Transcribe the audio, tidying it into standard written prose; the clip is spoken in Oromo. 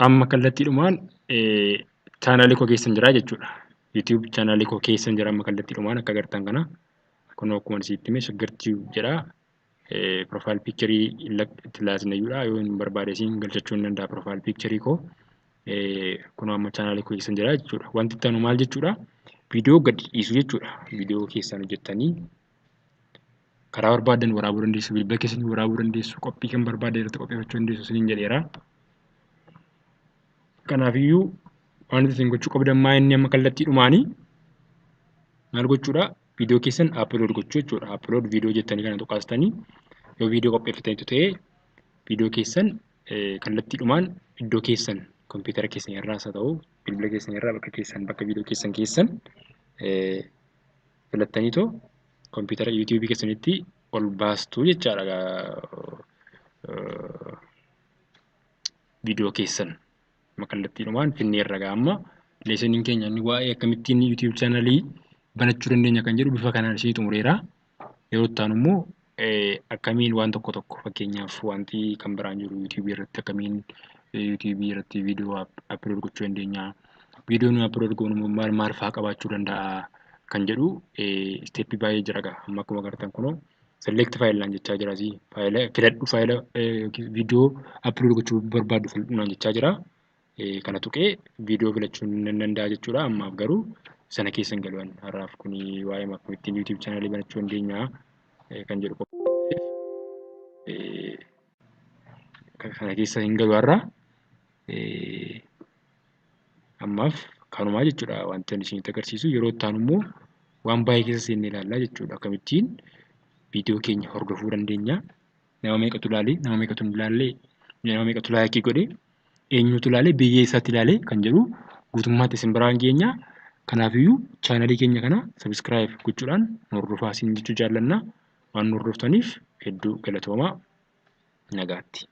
Amma kallattiidhumaan chaanaalii koo keessan jira jechuudha. YouTube chaanaalii koo keessan jira amma kallattiidhumaan akka agartan kana. Kunoo akkuma isinitti hime Shaggar Tube jedha. Profile picture itti laasnayyuudha. Yoo hin barbaade isin galchachuu hin danda'a profile picture koo. Kunoo amma chaanaalii koo keessan jira jechuudha. Wanti itti aanu maal jechuudha? Viidiyoo gadi dhiisuu jechuudha. Viidiyoo keessan hojjettanii karaa barbaadan waraabuu dandeessu, bilbila keessanii waraabuu dandeessu, qophii kan barbaadan irratti qopheeffachuu dandeessu isiniin jedheera. Kanaafiyyuu wanti isin gochuu qabdan maa inni amma kallattiidhumaanii maal gochuudha? Viidiyoo keessan upload gochuu jechuudha. Upload viidiyoo jettanii kana tuqaastanii yoo viidiyoo qopheeffataniitu ta'e viidiyoo keessan kallattiidhumaan iddoo keessan kompiitara keessan irraas haa ta'u bilbila keessan irraa bakka keessan bakka viidiyoo keessan keessan filattaniitoo kompiitara yuutuubii keessanitti ol baastuu jechaadha viidiyoo keessan. Amma kallattiidhumaan finneerra ga'a amma leesaniin keenya inni waa'ee akkamittiin YouTube chaanalii banachuu dandeenya kan jedhu bifa kanaan isinii xumureera. Yeroo itti aanu immoo akkamiin waan tokko tokko fakkeenyaaf wanti kan biraan jiru YouTube irratti akkamiin YouTube irratti viidiyoo upload gochuu dandeenya. Viidiyoo nuyi upload goonu immoo maal maal fa'aa qabaachuu danda'a kan jedhu isteeppii baay'ee jira gaa. Amma akkuma agartan kunoo select file naan jechaa jira asii. Faayila filadhu faayila viidiyoo upload gochuu barbaaddu filadhu naan jechaa jira. Kana tuqee viidiyoo filachuu nan danda'a jechuudha. Ammaaf garuu sana keessa hin galu. Har'aaf kuni waa'ee akkamittiin YouTube chaanalii banachuu dandeenya kan jedhu qofa kana keessa hin galu har'a. Ammaaf kanumaa jechuudha wanti ani isinitti agarsiisu. Yeroo itti aanu immoo waan baay'ee keessa seennee ilaallaa jechuudha. Akkamittiin viidiyoo keenya hordofuu dandeenya. Nama meeqatu ilaale, nama meeqatu hin ilaalle, nama meeqatu laayikii godhe, eenyutu ilaale, biyya eessaatti ilaale kan jedhu guutummaatti isin biraan geenya. Kanaafiyyuu chaanalii keenya kana sabiskiraayib gochuudhaan nu hordofaa isin jechuu jaallanna. Waan nu hordoftaniif hedduu galatoomaa. Nagaatti.